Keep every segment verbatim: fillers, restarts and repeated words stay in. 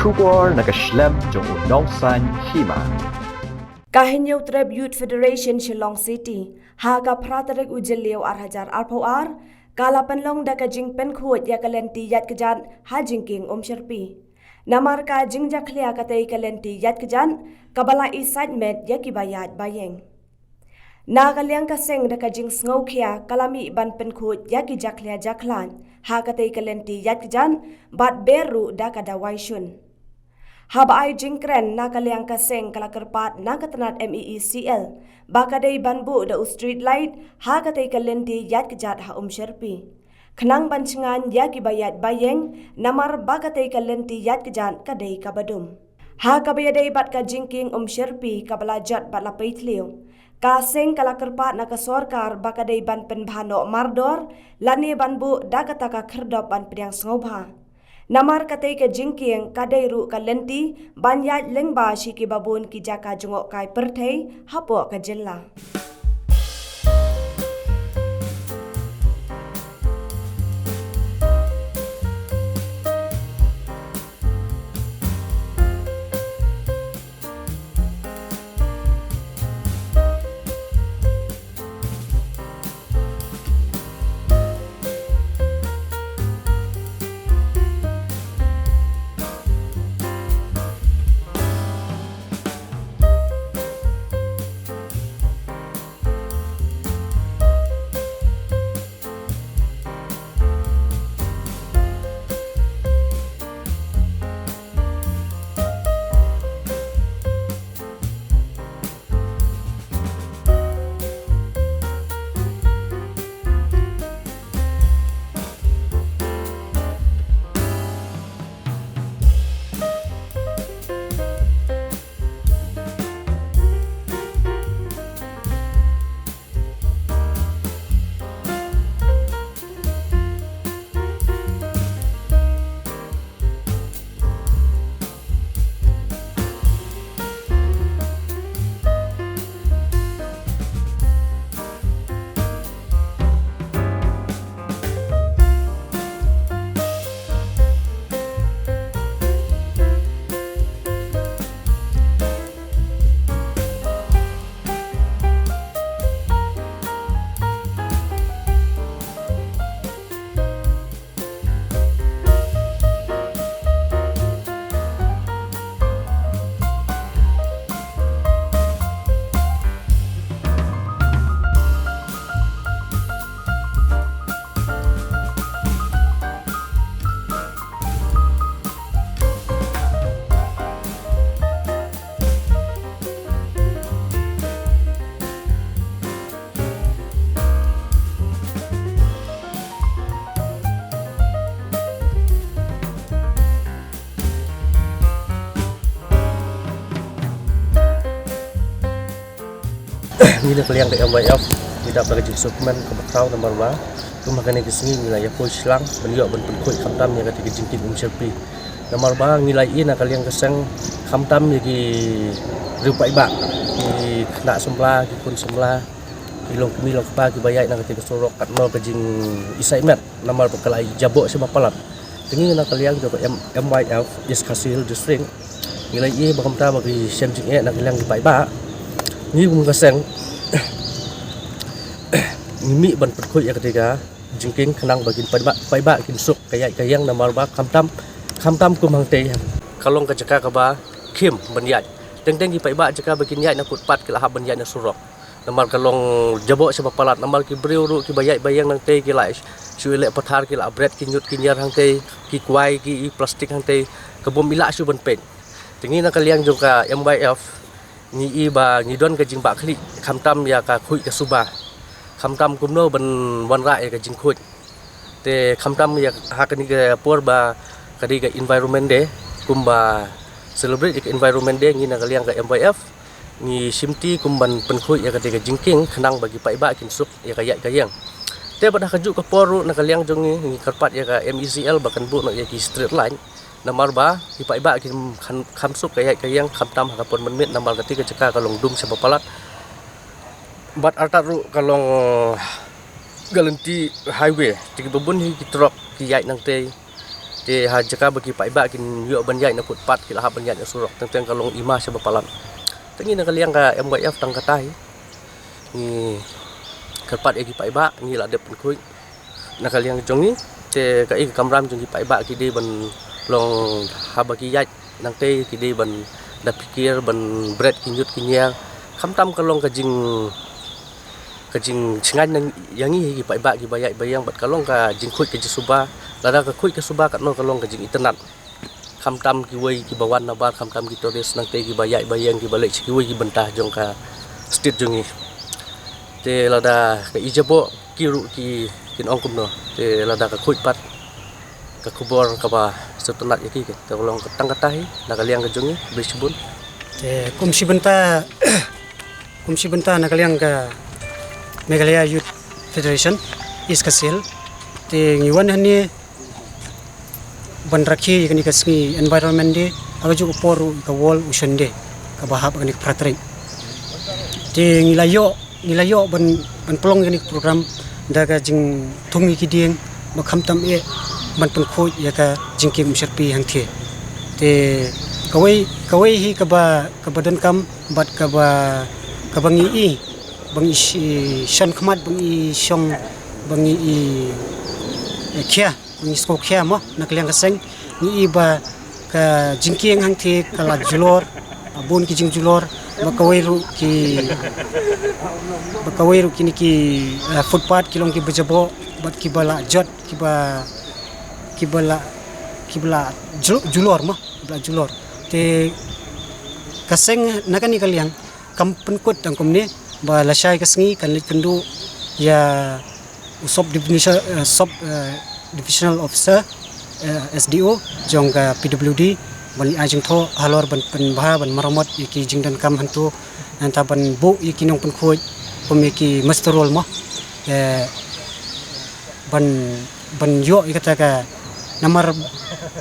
Khubor na ka shlem jong u Nongsaiñ Hima. Ka Hynñiewtrep Youth Federation Shillong City, ha ka phra tarik u Jylliew ar hajar arphew ar, ka la pynlong da ka jingpynkhuid ïa ka lynti ïaid kjat ha Jingkieng Umshyrpi. Namar ka jingjakhlia katei ka lynti ïaid kjat, kaba la isaitmet ïa kiba ïaid ba ïeng. Na ka liang ka seng da ka jingsngewkhia ka la mih ban pynkhuid ïa ki jakhlia jakhlaiñ ha katei ka lynti ïaid kjat bad ber ruh da ka dawai shun. Haba ai jingkren na ka liang ka seng ka la kyrpad na ka tnat M E E C L ba ka dei ban buh da u street light ha katei ka lynti ïaid kjat ha Umshyrpi. Khnang ban sngewthuh ïa kiba ïaid ba ïeng, namar ba katei ka lynti ïaid kjat ka dei kaba dum. Ha kaba ïadei bad ka Jingkieng Umshyrpi kaba la jot bad la pei thliew, ka seng ka la kyrpad na ka sorkar ba ka dei ban pynbha noh mardor, lane ban buh da kata ka khyrdop ban pdiang sngewbha. Namar katei ka jingkieng ka dei ruh ka lynti ban ïaid lyngba sha kiba bun ki jaka jngohkai pyrthei hapoh ka jylla. Ngi na ka liang ka M Y F ngi dap da ka jingsngewkmen kaba khraw namar ba kum ha kane ka sngi ngi la ïa poi shlang ban ïoh ban pynkhuid khamtam ïa kata ka jingkieng Umshyrpi. Namar ba ngi la ïohi na ka liang ka seng khamtam ïa ki riew paidbah, ki khynnah samla, ki khun samla, ki longkmie longkpa kiba ïaid na kata ka surok katno ka jingisaitmet namar ba ka la jaboh sha ba palat. Te ngi na ka liang jong ka M-, M Y F East Khasi Hills District ngi la ïohi ba kumta ba ki shem jingeh na ka liang ki paidbah. Ngi kum ka seng ngi mih ban pynkhuid ïa kata ka jingkieng khnang ba kin paidbah, paidbah kin suk ka ïaid ka ïeng namar ba khamtam, khamtam kum hangtei ka long ka jaka kaba khim ban ïaid. Teng teng ki paidbah jaka ba kin ïaid na footpath ki la hap ban ïaid na surok. Namar ka long jaboh sha ba palat, namar ki briew ruh kiba ïaid ba ïeng nangtei ki la shu ïaleh pathar, ki la bret ki ñiut ki ñiar hangtei, ki kwai ki i plastik hangtei, ka bym i la shu ban peit. Te ngi na ka liang jong ka M Y F ngi i ba ngi don ka jingbakla khamtam ïa ka khuid ka suba, khamtam kumno ban wanrah ïa ka jingkhuid. Te khamtam ïa ha kane ka por ba ka dei ka Environment Day, kumba celebrate ïa ka Environment Day, ngi na ka liang ka M Y F ngi shimti kum ban pynkhuid ïa kata ka jingkieng khnang ba ki paidbah kin suk ïa ka ïaid ka ïeng. Te bad ha kajuh ka por ruh na ka liang jong ngi ngi kyrpad ïa ka M E C L ba kan buh noh ïa ki street light. Namar ba ki paidbah kin kham, kham suk ka ïaid ka ïeng khamtam ha ka por mynmiet namar kata ka jaka ka long dum sha ba palat. Bad artat ruh ka long ka lynti highway, te kiba bun hi ki truck ki ïaid nangtei. Te ha jaka ba ki paidbah kin ïoh ban ïaid na footpath, ki la hap ban ïaid na surok, teng teng ka long ima sha ba palat. Te ngi na ka liang ka M Y F tang kata hi ngi kyrpad ïa ki paidbah, ngi la dep pynkhuid na ka liang jong ngi. Te kaei ka kamram jong ki paidbah, ki dei ban long haba ki ïaid nangtei, ki dei ban da pyrkhat, ban bret ki ñiut ki ñiar. Khamtam ka long ka jing ka jingshngaiñ na ïa ngi hi ki paidbah ki ba ïaid ba ïeng, bad ka long ka jingkhuid ka jingsuba. Lada ka khuid ka suba, katno ka long ka jingitynnad, khamtam kiwei ki ba wan nabar, khamtam ki tourist nangtei ki ba ïaid ba ïeng, ki ba leit sha kiwei ki bynta jong ka state jong ngi. Te lada ka i jaboh ki ruh ki kin ong kumno, te lada ka khuid pat, ka khubor ka ba sngewtynnad ïa ki, ka long ka tang kata hi na ka liang ka jong ngi. Bishbun. Te kum shi bynta kum shi bynta na ka liang ka Meghalaya Youth Federation East Khasi Hills, te ngi wan hangne ban rakhe ïa kane ka sngi Environment Day, ha ka juh ka por ruh ka World Ocean Day ka ba hap ha kane ka phra tarik. Te ngi la ïoh ngi la ïoh ban ban pynlong ïa kane ka program da ka jingthung ïa ki dieng, ba khamtam eh ban pynkhuid ïa ka jingkieng umshyrpi hangthie. Te kawei kawei hi ka ba ka ba donkam, bad ka ba ka ba ngi i, ba ngi i shi- shon khmat, ba ngi i shong, ba ngi i, eh, khia, ba ngi sngewkhia mo na ka liang ka seng. Ngi i ba ka jingkieng hangthie ka la julor, ah, bun ki jingjulor, ba kawei ruh ki ba kawei ruh kine ki, ah, footpath ki long ki ba jaboh, bad ki ba la jot, ki ba ki ba la ki ba la ju- julor mo, ki ba la julor. Te ka seng na kane ka liang kam pynkut tang kumne, ba lashai ka sngi kan leit kynduh ïa u sub division, eh, sub, eh, divisional officer, eh, S D O jong ka P W D, ban ai jingthoh halor ban pynbha, ban maramot ïa ki jingdonkam hangto, nangta ban buh ïa ki nongpynkhuid kum ïa ki muster roll mo, eh, ban ban ïoh ïa kata ka, namar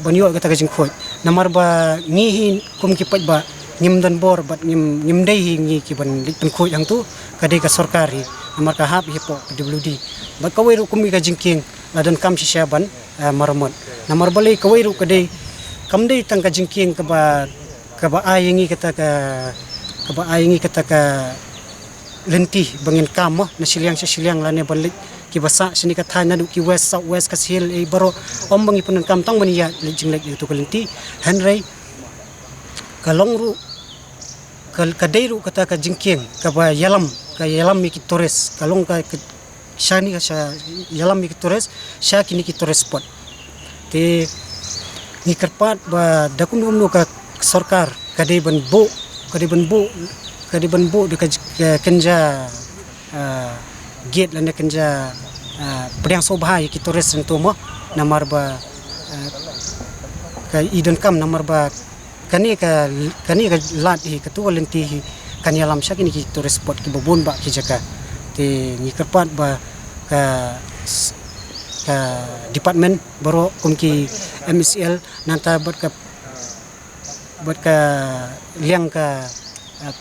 ban ïoh ïa kata ka jingkhuid. Namar ba ngi hi kum ki paidbah ngim don bor, bad ngim ngim dei hi ngi ki ban leit pynkhuid hangto, ka dei ka sorkar hi. Namar ka hap hi hapoh P W D. Bad kawei ruh kum ïa ka jingkieng la donkam shisha ban, eh, maramot. Namar balei, kawei ruh ka dei, kam dei tang ka jingkieng ka ba ka ba ai ïa ngi kata ka ka ba ai ïa ngi kata ka lynti ba ngin kam mo na shiliang sha shiliang, lane ban leit ki ba sah shane ka thaiñ naduh ki west, south west, Khasi Hills, eh, baroh, ym ba ngi pyndonkam tang ban ïa leit jingleit ïa katu ka lynti. Hynrei ka long ruh ka, ka dei ruh kata ka jingkieng ka ba ïalam, ka ïalam ïa ki tourist, ka long ka, ka shane ka sha ïalam ïa ki tourist sha kine ki tourist spot. Te ngi kyrpad ba da kumno kumno ka sorkar ka dei ban buh, ka dei ban buh, ka dei ban buh da ka j- ka kynja, ah, gate lane kynja, ah, pdiang sngewbha ïa ki tourist hangto mo, namar ba, ah, ka i donkam, namar ba kane ka, kane ka lad hi, katu ka lynti hi kan ïalam sha kine ki tourist spot ki ba bun bah ki jaka. Te ngi kyrpad ba ka, ka department baroh kum ki M S L, nangta bad ka, bad ka liang ka, eh,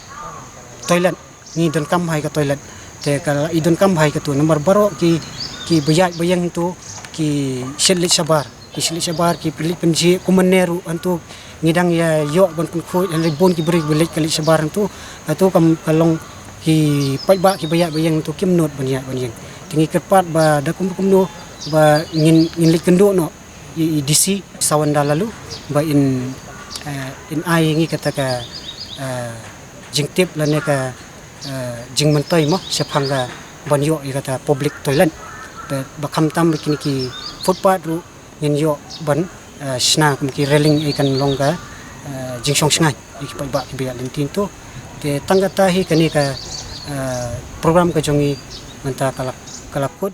toilet, ngi donkam bha ïa ka toilet. Te ka la i donkam bha ïa katu, namar baroh ki, ki ba ïaid ba ïeng hangto ki shait leit shabar, ki shait leit shabar, ki pynleit pynjhieh, kumne ruh hangto ngi dang ïa ïoh ban pynkhuid, hynrei bun ki briew ba leit ka leit shabar hangto. Hangto kam ka long ki paidbah ki ba ïaid ba ïeng hangto kim nud ban ïaid ban ïeng. Te ngi kyrpad ba da kum kumno ba ngin, ngin leit kynduh noh ïa i D C Sawanda Laloo ba in, eh, in ai ïa ngi kata ka, eh, jingtip lane ka, eh, jingmyntoi mo shaphang ka ban ïoh ïa kata public toilet. Ba, ba khamtam ba kine ki footpath ruh ngin ïoh ban, eh, shna kum ki railing, eh, kan long ka, eh, jingshong shngaiñ ïa ki paidbah ki ba ïaid lynti hangto. Te tang kata hi kane ka, eh, program ka jong ngi mynta ka la, ka la kut.